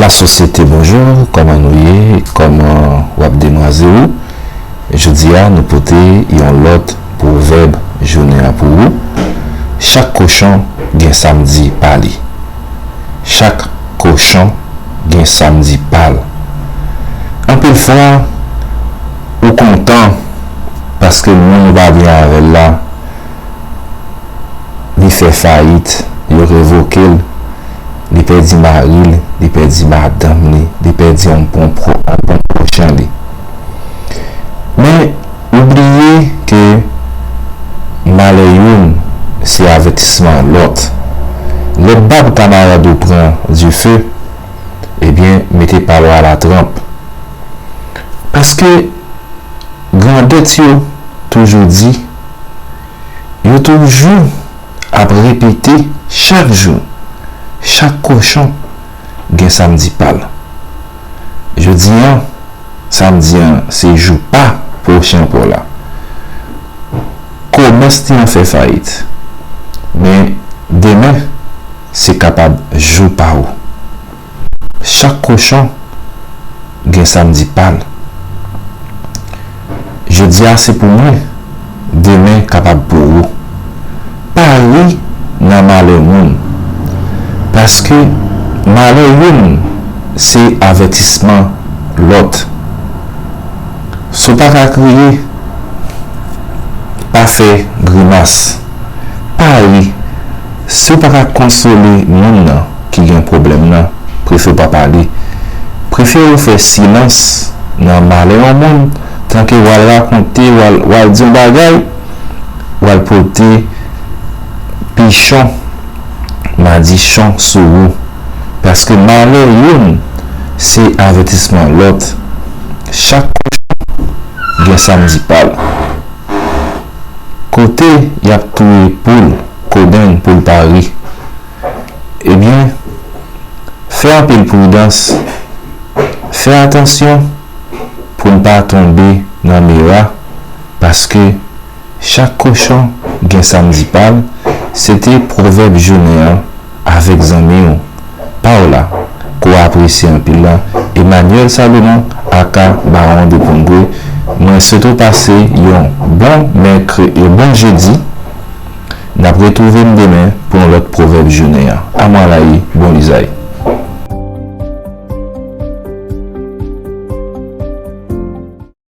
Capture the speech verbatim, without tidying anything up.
Lasosyete, bonjou, kòman nou ye? Kòman w ap demwaze ou? Jodi a, nou pote yon lòt pwovèb jounen an pou ou. Chak kochon gen samdi pa li. Chak kochon gen samdi pa l. Anpil fwa, ou kontan paske moun ou pa byen avè l la, li fè fayit, yo revoke l, li pèdi mari l, li pèdi madanm li, li pèdi yon bon pwo-, yon bon pwochen li. Men, ou bliye ke malè youn se avètisman lòt. Lè bab kamarad ou pran dife, ebyen, mete pa l a la tranp. Paske grandèt yo toujou di, yo toujou ap repete chak jou, chak kochon gen samdi pa l. Jodi an, samdi an se jou pa pwochen pa w la. Komès li an fè fayit, men demen se kapab jou pa ou. Chak kochon gen samdi pa l. Jodi a se pou mwen, demen kapab pou ou. Pa ri nan malè moun, paske malè youn se avètisman lòt. Si w pa ka kriye, pa fè grimas. Pa ri. Si w pa ka konsole moun nan ki gen pwoblèm nan, prefere w pa pale. Prefere w fè silans nan malè yon moun, tanke w al rakonte, w al, w al di yon bagay, w al pote pichon, madichon sou ou. Paske malè youn se avètisman lòt. Chak kochon gen samdi pa l. Kote y ap touye poul, kodenn pou l pa ri. Ebyen, fè anpil pridans, fè atansyon pou n pa tonbe nan mera, paske chak kochon gen samdi pa l. Se te pwovèb jounen an avèk zanmi w pa w la, ke w apresye anpil la, Emmanuel Salomon, aka Baron de Pongwe. Mwen swete w pase yon bon mèkre-, yon bon jedi. N ap retwouve n demen pou yon lòt pwovèb jounen an. Amwalayi, bon lizay.